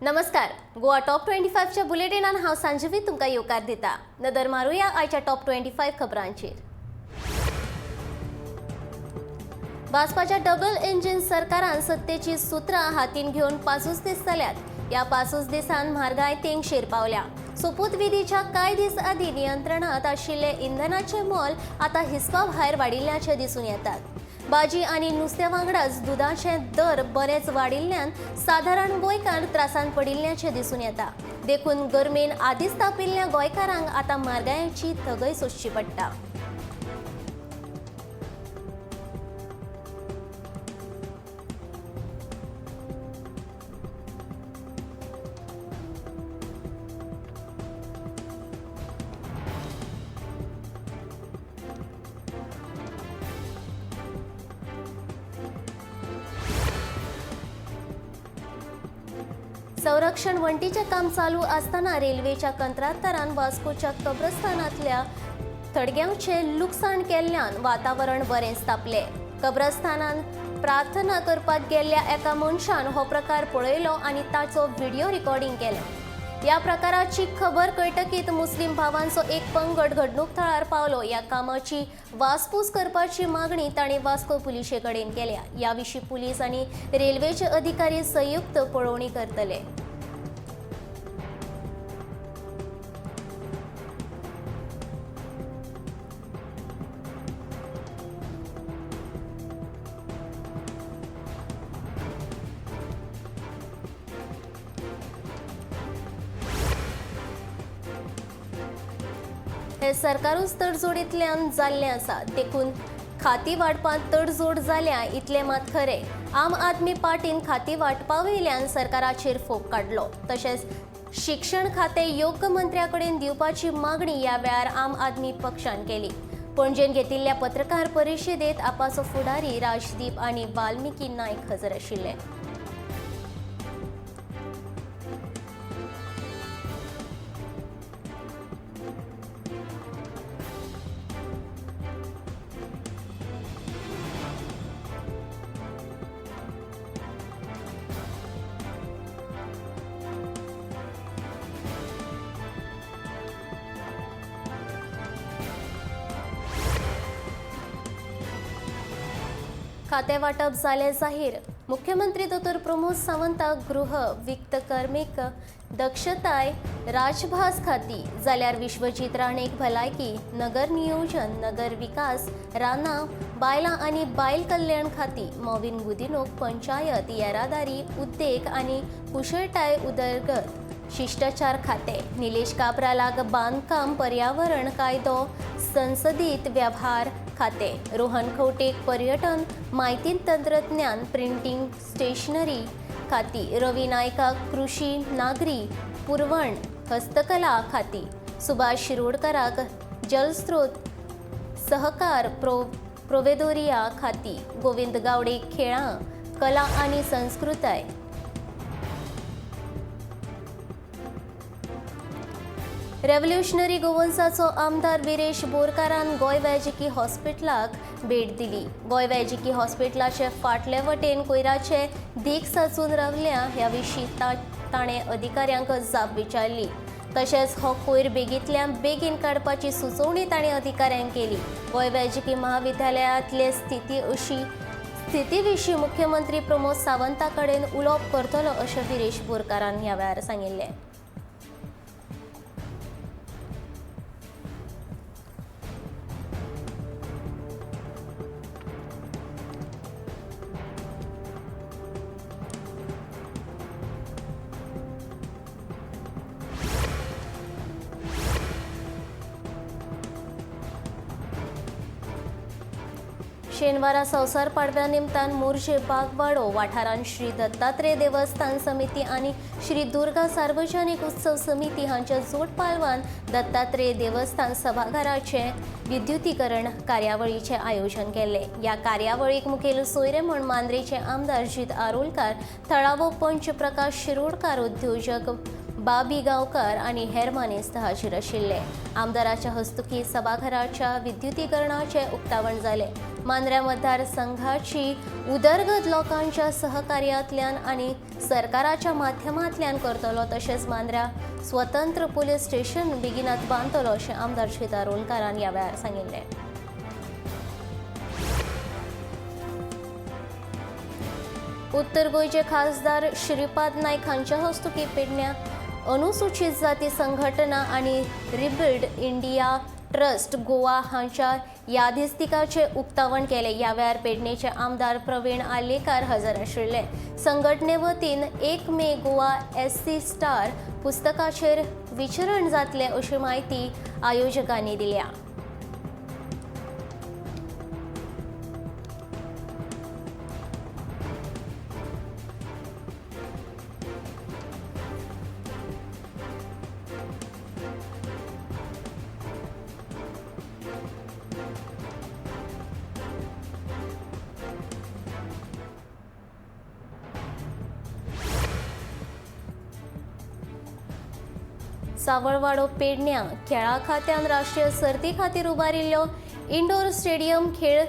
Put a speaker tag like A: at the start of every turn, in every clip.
A: नमस्कार, गोवा टॉप 25च्या बुलेटिनान हांव सांजवी तुमकां येवकार दिता. नदर मारुया आयच्या टॉप 25 खबरांचेर. भाजपाच्या डबल इंजिन सरकारान सत्तेची सुत्रां हातीन घेवन 5 दीस जाल्यात. ह्या 5 दिसान म्हारगाय तेंगशेर पावल्या. सोपूतविधीच्या कांय दीस आदीं नियंत्रणांत आशिल्ले इंधनाचे मोल आतां हिसपा भायर वाडिल्ल्याचे दिसून येतात. भाजी आनी नुस्त्या वांगडाच दुदाचे दर बरेच वाडिल्ल्यान सादारण गोंयकार त्रासान पडिल्ल्याचें दिसून येता. देखून गरमेन आदींच तापिल्ल्या गोंयकारांक आतां म्हारगायेची थगय सोंसची पडटा. संरक्षण वण्टीचें काम चालू आसतना रेल्वेच्या कंत्राटदारान वास्कोच्या कब्रस्तानांतल्या थडग्यांचें लुकसाण केल्ल्यान वातावरण बरेंच तापलें. कब्रस्तानान प्रार्थना करपाक गेल्ल्या एका मनशान हो प्रकार पळयलो आनी ताचो व्हिडिओ रिकॉर्डिंग केलें. ह्या प्रकाराची खबर कळटकीत मुस्लीम भावांचो एक पंगड घडणूक थळार पावलो. ह्या कामाची वासपूस करपाची मागणी ताणें वास्को पुलिशे कडेन केल्या. ह्या विशीं पुलीस आनी रेल्वेचे अधिकारी संयुक्त पळोवणी करतले. हे सरकारूच तडजोडींतल्यान जाल्लें आसा, देखून खाती वांटपांत तडजोड जाल्या इतलें मात खरें. आम आदमी पार्टीन खाती वांटपा वयल्यान सरकाराचेर फोग काडलो. तशेंच शिक्षण खातें योग्य मंत्र्या कडेन दिवपाची मागणी ह्या वेळार आम आदमी पक्षान केली. पणजेन घेतिल्ल्या पत्रकार परिशदेंत आपाचो फुडारी राजदीप आनी वाल्मिकी नायक हजर आशिल्ले. खातें वांटप जालें जाहीर. मुख्यमंत्री दोतोर प्रमोद सावंताक गृह, वित्त, कार्मीक, दक्षताय, राजभास खाती, जाल्यार विश्वजीत राणेक भलायकी, नगर नियोजन, नगर विकास, रानां, बायलां आनी बायल कल्याण खाती, मॉविन गुदिनोक पंचायत, येरादारी, उद्देग आनी कुशळटाय उदरगत, शिश्टाचार खातें, निलेश काब्रालाक बांदकाम, पर्यावरण कायदो, संसदीत वेव्हार खातें, रोहन खंवटेक पर्यटन, म्हायती तंत्रज्ञान, प्रिंटींग स्टेशनरी खाती, रवी नायकाक कृशी, नागरी पुरवण, हस्तकला खाती, सुभाष शिरोडकराक जलस्रोत, सहकार, प्रोवेदोरिया खाती, गोविंद गावडे खेळां, कला आनी संस्कृताय. रेव्होल्युशनरी गोवन्साचो आमदार विरेश बोरकारान गोंय वैजकी हॉस्पिटलाक भेट दिली. गोंय वैजकी हॉस्पिटलाचे फाटले वटेन कोयराचे दीख साचून रावल्या ह्या विशीं ताणें अधिकाऱ्यांक जाप विचारली. तशेंच हो कोयर बेगींतल्या बेगीन काडपाची सुचोवणी ताणें अधिकाऱ्यांक केली. गोंय वैजकी महाविद्यालयांतले स्थिती विशीं मुख्यमंत्री प्रमोद सावंता कडेन उलोवप करतलो अशें विरेश बोरकारान ह्या वेळार सांगिल्लें. शेनवारा संवसार पाडव्या निमतान मोरजे बागवाडो वाठारांत श्री दत्तात्रेय देवस्थान समिती आनी श्री दुर्गा सार्वजनिक उत्सव समिती हांच्या जोड पालवान दत्तात्रेय देवस्थान सभाघराचे विद्युतीकरण कार्यावळीचें आयोजन केल्लें. ह्या कार्यावळीक मुखेल सोयरे म्हूण मांद्रेचे आमदार जीत आरोलकार, थळावो पंच प्रकाश शिरोडकार, उद्योजक बाबी गांवकार आनी हेर मानेस्त हाजीर आशिल्ले. आमदाराच्या हस्तुकीं सभाघराच्या विद्युतीकरणाचें उक्तावण जालें. मांद्र्या मतदारसंघाची उदरगत लोकांच्या सहकार्यांतल्यान आनी सरकाराच्या माध्यमांतल्यान करतलो, तशेंच मांद्र्या स्वतंत्र पुलीस स्टेशन बेगिनात बांदतलो अशें आमदार जीत आरोलकारान ह्या वेळार सांगिल्लें। उत्तर गोंयचे खासदार श्रीपाद नायक हांच्या हस्तुकीं पेडण्यां अनुसूचित जाती संघटना आनी रिबिल्ड इंडिया ट्रस्ट गोवा हांच्या यादिस्तिकाचें उक्तावण केलें। ह्या वेळार पेडणेचे आमदार प्रवीण आर्लेकार हजर आशिल्ले। संघटने वतीन 1 मे गोवा SC star पुस्तकाचेर विचरण जातलें अशी म्हायती आयोजकांनी दिल्या। सावळवाडो पेडण्या खेळा खात्यान राष्ट्रीय सर्ती खातीर उबारिल्लो इंडोर स्टेडियम खेळ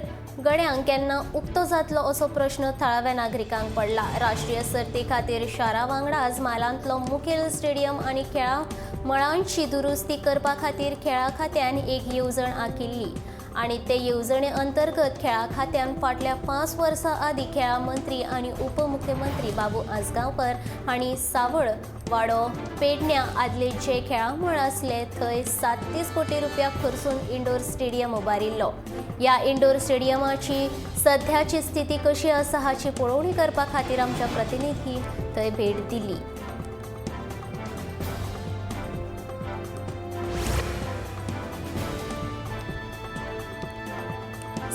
A: गड्यांक केन्ना उक्तो जातलो असो प्रश्न थळाव्या नागरिकांक पडला। राष्ट्रीय सर्ती खातीर शारा वांगडाच म्हालांतलो मुखेल स्टेडियम आनी खेळा मळांची दुरुस्ती करपा खातीर खेळा खात्यान एक येवजण आखिल्ली आनी ते येवजणे अंतर्गत खेळा खात्यान फाटल्या 5 वर्सां आदीं खेळा मंत्री आनी उपमुख्यमंत्री बाबू आजगांवकर हांणी सावळवाडो पेडण्या आदले जे खेळा मळ आसले थंय 37 कोटी रुपया खर्चून इंडोर स्टेडियम उबारिल्लो। ह्या इंडोर स्टेडियमाची सध्याची स्थिती कशी आसा हाची पळोवणी करपा खातीर आमच्या प्रतिनिधी थंय भेट दिली।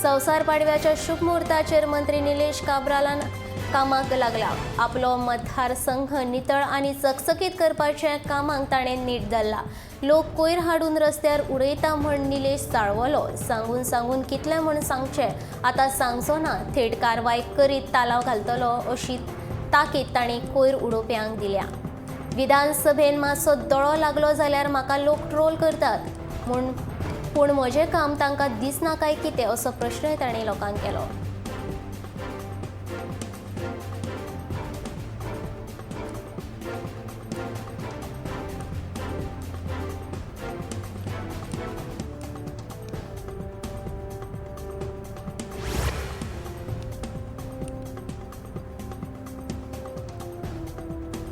A: संवसार पाडव्याच्या शुभ मुहूर्ताचेर मंत्री निलेश काब्रालान कामाक लागला। आपलो मतदारसंघ नितळ आनी चकचकीत करपाच्या कामाक ताणें नीट धरला। लोक कोयर हाडून रस्त्यार उडयता म्हण निलेश चाळवलो। सांगून सांगून कितलें म्हण सांगचें, आतां सांगचो ना, थेट कारवाय करीत तालाव घालतलो अशी ताकीद ताणें कोयर उडोवप्यांक दिल्या। विधानसभेन मातसो दोळो लागलो जाल्यार म्हाका लोक ट्रोल करतात म्हूण, पूण म्हजें काम तांकां दिसना काय कितें असो प्रश्नय ताणें लोकांक केलो।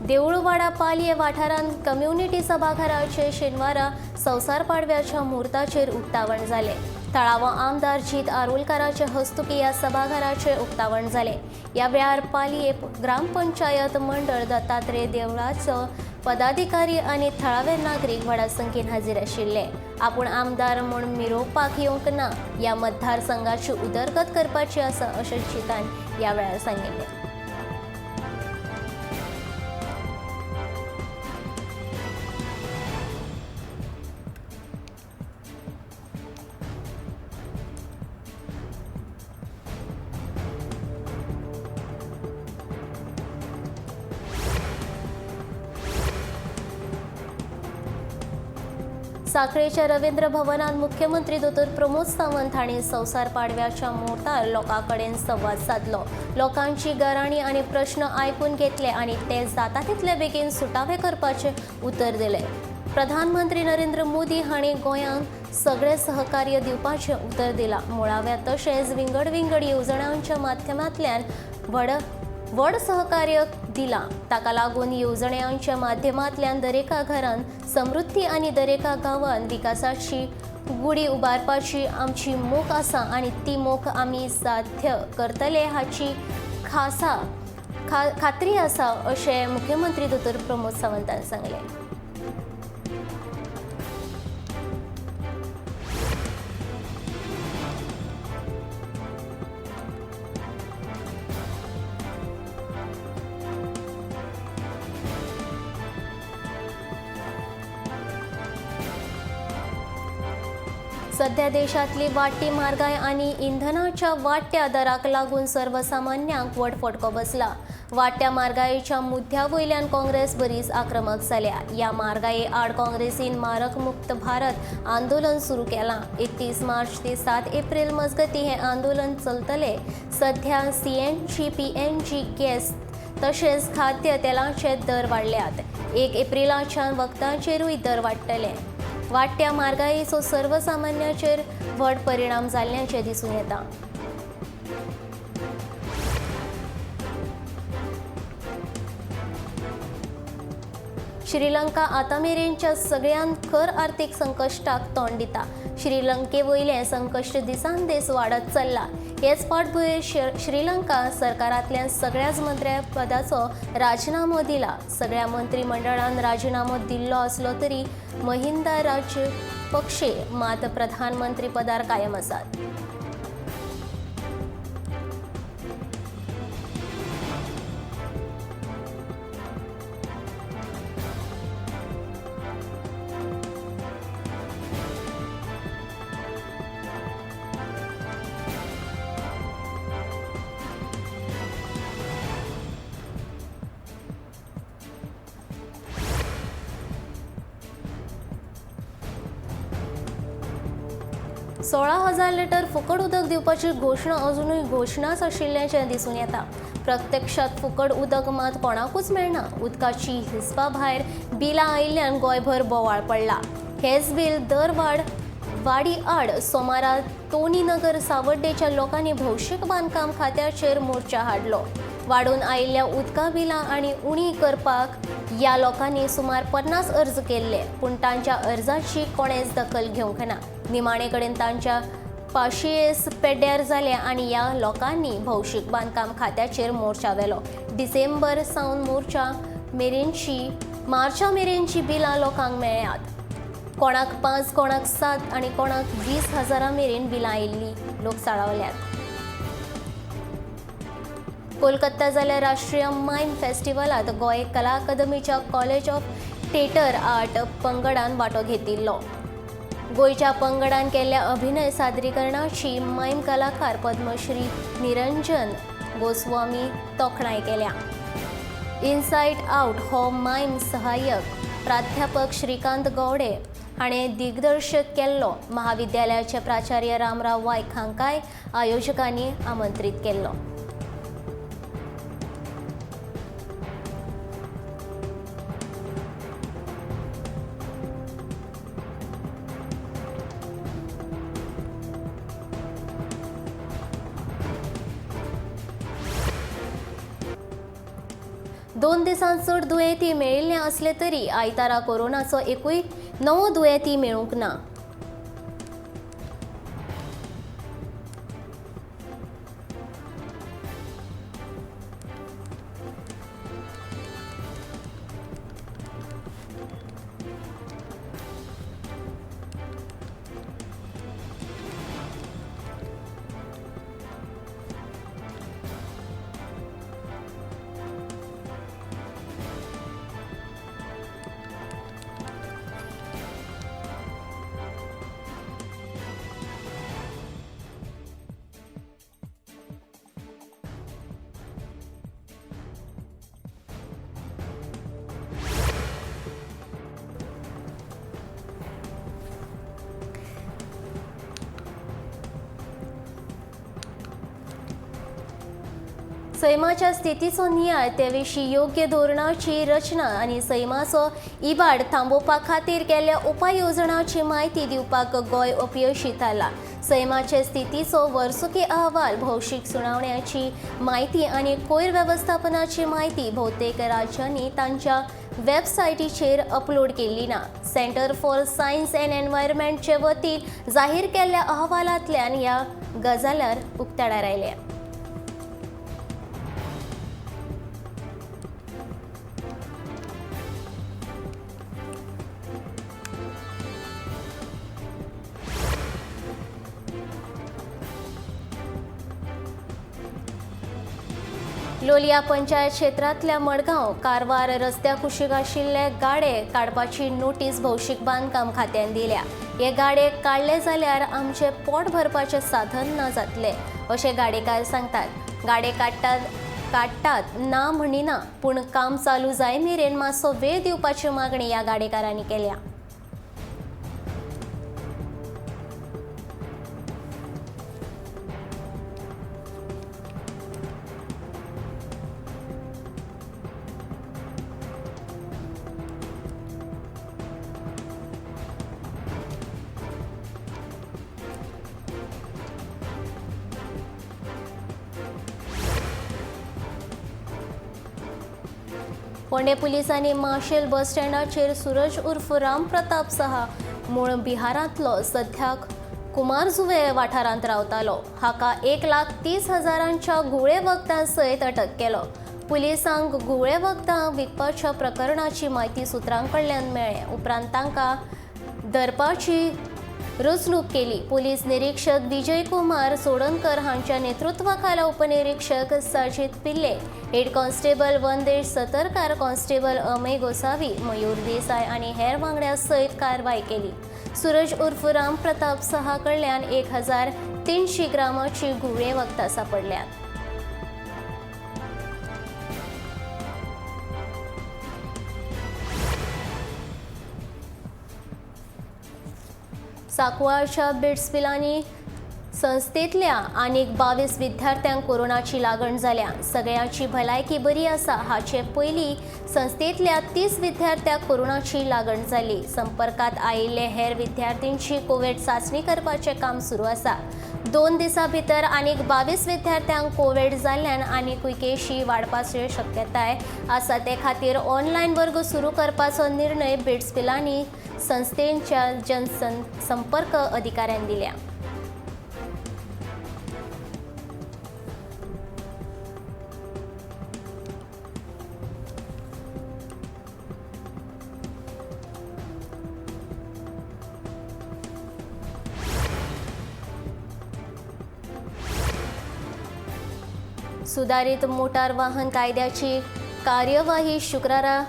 A: देऊळवाडा पालये वाठारांत कम्युनिटी सभाघराचे शेनवारा संवसार पाडव्याच्या मुहूर्ताचेर उक्तावण जालें। थळावो आमदार जीत आरोलकाराचे हस्तुकीं ह्या सभाघराचें उक्तावण जालें। ह्या वेळार पालये ग्रामपंचायत मंडळ दत्तात्रय देवळाचो पदाधिकारी आनी थळावे नागरीक व्हडा संख्येन हाजीर आशिल्ले। आपूण आमदार म्हूण मिरोवपाक येवंक ना, ह्या मतदारसंघाची उदरगत करपाची आसा अशें जितान ह्या वेळार सांगिल्लें। साखळेच्या रवींद्र भवनात मुख्यमंत्री दोतोर प्रमोद सावंत हांणी संवसार पाडव्याच्या मुहूर्तार लोकां कडेन संवाद सादलो। लोकांची गाराणी आनी प्रश्न आयकून घेतले आनी ते जाता तितले बेगीन सुटावे करपाचें उतर दिलें। प्रधानमंत्री नरेंद्र मोदी हांणी गोंयांक सगळे सहकार्य दिवपाचें उतर दिलां। मुळाव्या तशेंच विंगड विंगड येवजण्यांच्या माध्यमांतल्यान व्हड सहकार्य दिलां। ताका लागून येवजण्यांच्या माध्यमांतल्यान दरेका घरांत समृद्धी आनी दरेका गांवांत विकासाची गुडी उबारपाची आमची मोख आसा आनी ती मोख आमी साध्य करतले हाची खासा खात्री आसा अशें मुख्यमंत्री दोतोर प्रमोद सावंतान सांगलें। सध्या देशांतली वाडटी म्हारगाय आनी इंधनाच्या वाडट्या दराक लागून सर्वसामान्यांक व्हड फटको बसला। वाडट्या म्हारगायेच्या मुद्द्या वयल्यान काँग्रेस बरीच आक्रमक जाल्या. ह्या म्हारगाये आड काँग्रेसीन मारक मुक्त भारत आंदोलन सुरू केलां. 31 मार्च ते 7 एप्रील मजगतीं हें आंदोलन चलतलें. सध्या सीएनजी, पीएनजी गॅस तशेंच खाद्य तेलाचे दर वाडल्यात. 1 एप्रिलाच्यान वखदांचेरूय दर वाडटले. वाडट्या म्हारगायेचो सर्वसामान्याचेर व्हड परिणाम जाल्ल्याचें दिसून येता. श्रीलंका आतां मेरेनच्या सगळ्यांत खर आर्थीक संकश्टाक तोंड दिता. श्रीलंके वयलें संकश्ट दिसान दीस वाडत चल्लां. हेच फाटभुंयेर श्रीलंका सरकारांतल्यान सगळ्याच मंत्र्यापदाचो राजिनामो दिला. सगळ्या मंत्रीमंडळान राजिनामो दिल्लो आसलो तरी महिंदा राजपक्षे मात प्रधानमंत्री पदार कायम आसात. 16,000 लिटर फुकट उदक दिवपाची घोशणा अजुनूय घोशणाच आशिल्ल्याचें दिसून येता. प्रत्यक्षात फुकट उदक मात कोणाकूच मेळना. उदकाची हिसपा भायर बिलां आयिल्ल्यान गोंयभर बोवाळ पडला. हेच बील दर वाडी आड सोमारा टोनी नगर सावड्डेच्या लोकांनी भौशीक बांदकाम खात्याचेर मोर्चा हाडलो. वाडून आयिल्ल्या उदका बिलां आनी उणी करपाक ह्या लोकांनी सुमार 50 अर्ज केल्ले, पूण तांच्या अर्जाची कोणेच दखल घेवंक ना. निमाणे कडेन तांच्या पाशियेस पेड्ड्यार जाले आनी ह्या लोकांनी भौशीक बांदकाम खात्याचेर मोर्चा व्हेलो. डिसेंबर सावन मार्चा मेरेनची बिलां लोकांक मेळ्ळ्यात. कोणाक 5, कोणाक 7 आनी कोणाक 20 हजारां मेरेन बिलां आयिल्लीं लोक चाळवल्यात. कोलकाता जाल्या राष्ट्रीय मायम फेस्टिवलांत गोंय कला अकादमीच्या कॉलेज ऑफ थिएटर आर्ट पंगडान वांटो घेतिल्लो. गोंयच्या पंगडान केल्ल्या अभिनय सादरीकरणाची मायम कलाकार पद्मश्री निरंजन गोस्वामी तोखणाय केल्या. इनसायड आउट हो मायम सहाय्यक प्राध्यापक श्रीकांत गौडे हाणें दिग्दर्शक केल्लो. महाविद्यालयाचे प्राचार्य रामराव वायक हांकांय आयोजकांनी आमंत्रीत केल्लो. दोन दिसांत चड दुयेंती मेळिल्ले आसले तरी आयतारा कोरोनाचो एकूय नवो दुयेंती मेळूंक ना. सैमाच्या स्थितीचो नियाळ, ते विशीं योग्य धोरणाची रचना आनी सैमाचो इबाड थांबोवपा खातीर केल्ल्या उपाय येवजणाची म्हायती दिवपाक गोंय अपयशी थारला. सैमाचे स्थितीचो वर्सुकी अहवाल, भौशीक सुनावण्याची म्हायती आनी कोयर वेवस्थापनाची म्हायती भोवतेक राज्यांनी तांच्या वेबसायटीचेर अपलोड केल्ली ना. सेंटर फॉर सायन्स अँड एनवायरमेंटचे वतीन जाहीर केल्ल्या अहवालांतल्यान ह्या गजाल्यार उक्ताडार आयल्या. लोलिया पंचायत क्षेत्रांतल्या मडगांव कारवार रस्त्या कुशीक आशिल्ले गाडे काडपाची नोटीस भौशीक बांदकाम खात्यान दिल्या. हे गाडे काडले जाल्यार आमचें पोट भरपाचें साधन ना जातलें अशें गाडेकार सांगतात. गाडे काडटात काडटात ना म्हणिना, पूण काम चालू जाय मेरेन मातसो वेळ दिवपाची मागणी ह्या गाडेकारांनी केल्या। फोंडें पुलिसांनी माशेल बस स्टँडाचेर सूरज उर्फ रामप्रताप सहा मूळ बिहारांतलो सध्याक कुमारजुवे वाठारांत रावतालो। हाका 1,30,000 घुंवळे वखदां सयत अटक केलो। पुलिसांक घुंवळे वखदां विकपाच्या प्रकरणाची म्हायती सुत्रां कडल्यान मेळ्ळें उपरांत तांकां धरपाची रचणूक केली। पोलीस निरीक्षक विजय कुमार चोडणकर हांच्या नेतृत्वाखाला उपनिरीक्षक Sajid Pillai, head constable Vandesh Satarkar, constable Amay Gosavi, Mayur Desai आनी हेर वांगड्यां सयत कारवाय केली। सूरज उर्फ राम प्रताप सहा कडल्यान 1300 ग्रामाची घुंवळे वखदां सापडल्यात। साकवाळच्या बिट्स पिलानी संस्थेतल्या आनीक 22 विद्यार्थ्यांक कोरोनाची लागण जाल्या। सगळ्यांची भलायकी बरी आसा। हाचे पयलीं संस्थेतल्या 30 विद्यार्थ्यांक कोरोनाची लागण जाली। संपर्कात आयिल्ले हेर विद्यार्थ्यांची कोविड चांचणी करपाचें काम सुरू आसा। 2 दिसां भितर आनीक 22 विद्यार्थ्यांक कोविड जाल्ल्यान आनीकूय केशी वाडपाची शक्यताय आसा। ते खातीर ऑनलायन वर्ग सुरू करपाचो निर्णय बिट्स पिलानी संस्थेच्या जनसंपर्क अधिकाऱ्यान दिल्या। सुधारित मोटार वाहन कायद्याची कार्यवाही शुक्रारा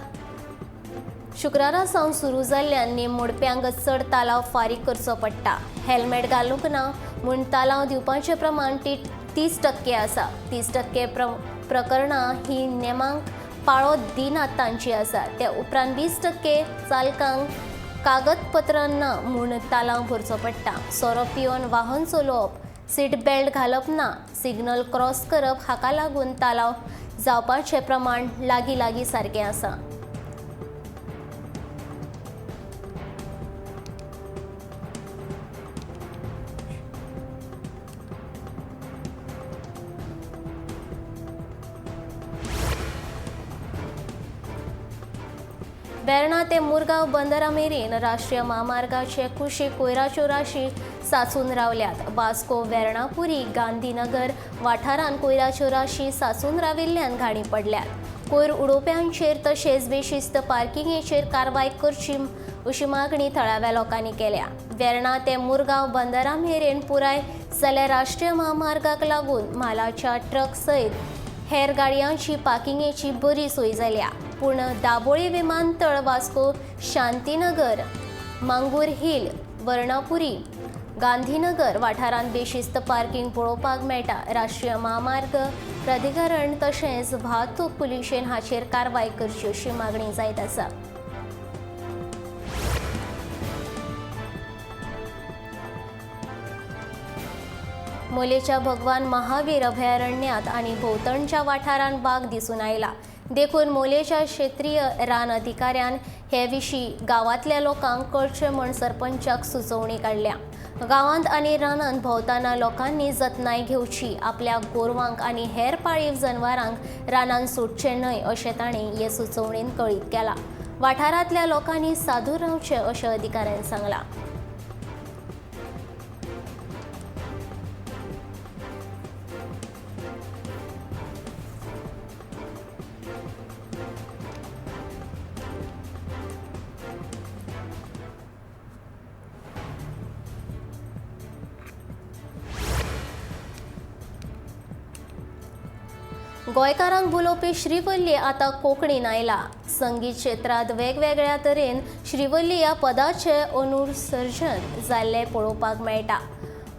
A: सावन सुरू जाल्ल्यान नेम मोडप्यांक चड तालाव फारीक करचो पडटा। हेल्मेट घालूंक ना म्हूण तालाव दिवपाचें प्रमाण 30% आसा। 30% प्रकरणां ही नेमांक पाळो दिनात तांची आसा। ते उपरांत 20% चालकांक कागदपत्रां ना म्हूण तालाव भरचो पडटा। सोरो पिवन वाहन चलोवप, सीट बेल्ट घालप ना, सिग्नल क्रॉस करप हाका लागून तालाव जावपाचें प्रमाण लागीं लागीं सारकें आसा। वेर्णा ते मुरगांव बंदरा मेरेन राष्ट्रीय म्हामार्गाचे कुशीक कोयराच्यो राशी साचून रावल्यात। वास्को, वेर्णापुरी, गांधीनगर वाठारांत कोयराच्यो राशी साचून राविल्ल्यान घाणी पडल्यात। कोयर उडोवप्यांचेर तशेंच बेशिस्त पार्किंगेचेर कारवाय करची अशी मागणी थळाव्या लोकांनी केल्या। वेर्णा ते मुरगांव बंदरा मेरेन पुराय जाल्यार राष्ट्रीय म्हामार्गाक लागून म्हालाच्या ट्रक सयत हेर गाडयांची पार्किंगेची बरी सोय जाल्या। पूण दाबोळी विमानतळ, वास्को, शांतीनगर, मांगूर हिल, वर्णापुरी, गांधीनगर वाठारांत बेशिस्त पार्किंग पळोवपाक मेळटा। राष्ट्रीय म्हामार्ग प्राधिकरण तशेंच वाहतूक पुलिशेन हाचेर कारवाय करची अशी मागणी जायत आसा। मोलेच्या भगवान महावीर अभयारण्यात आनी भोंवतणच्या वाठारांत वाग दिसून आयला। देखून मोलेच्या क्षेत्रीय रान अधिकाऱ्यान हे विशीं गांवांतल्या लोकांक कळचें म्हूण सरपंचाक सुचोवणी काडल्या। गांवांत आनी रानांत भोंवतना लोकांनी जतनाय घेवची, आपल्या गोरवांक आनी हेर पाळीव जनावरांक रानांत सोडचें न्हय अशें ताणें हे सुचोवणेन कळीत केलां। वाठारांतल्या लोकांनी सादूर रावचें अशें अधिकाऱ्यान सांगलां। गोंयकारांक भुलोवपी श्रीवल्ली आतां कोंकणीन आयला। संगीत क्षेत्रांत वेगवेगळ्या तरेन श्रीवल्ली ह्या पदाचें अनुसर्जन जाल्लें पळोवपाक मेळटा।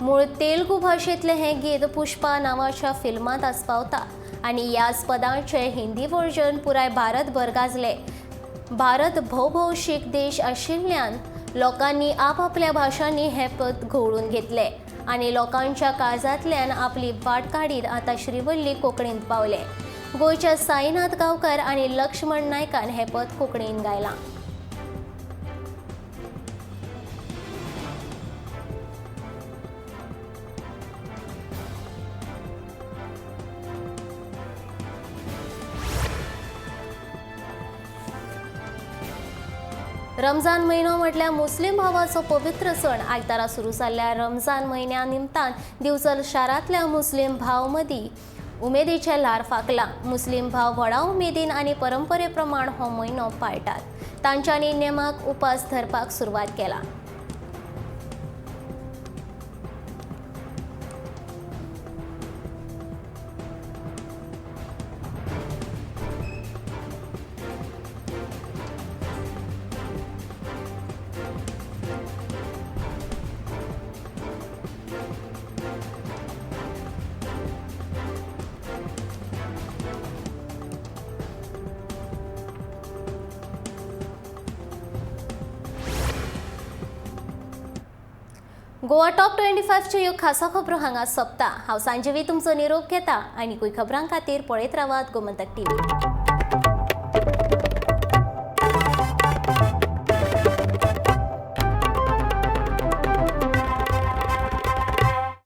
A: मूळ तेलुगू भाशेंतलें हें गीत पुष्पा नांवाच्या फिल्मांत आस्पावता। आनी ह्याच पदांचें हिंदी वर्जन पुराय भारतभर गाजलें. भारत भोवभौशीक देश आशिल्ल्यान लोकांनी आपापल्या भाशांनी हें पद घोळून घेतलें आनी लोकांच्या काळजांतल्यान आपली वाट काडीत आतां श्रीवल्ली कोंकणींत पावलें. गोंयच्या साईनाथ गांवकर आनी लक्ष्मण नायकान हें पद कोंकणींत गायलां. रमजान म्हयनो म्हटल्यार मुस्लीम भावाचो पवित्र सण. आयतारा सुरू जाल्ल्या रमजान म्हयन्या निमतान दिवचल शारांतल्या मुस्लीम भाव मदीं उमेदीचें ल्हार फांकलां. मुस्लीम भाव व्हडा उमेदीन आनी परंपरे प्रमाण हो म्हयनो पाळटात. तांच्यांनी नेमाक उपास धरपाक सुरवात केला. गोवा टॉप 25च्यो ह्यो खासा खबरो हांगा सोंपता. हांव सांजवी तुमचो निरोप घेता आनी खबरां खातीर पळयत रावात गोमंतक टीव्ही.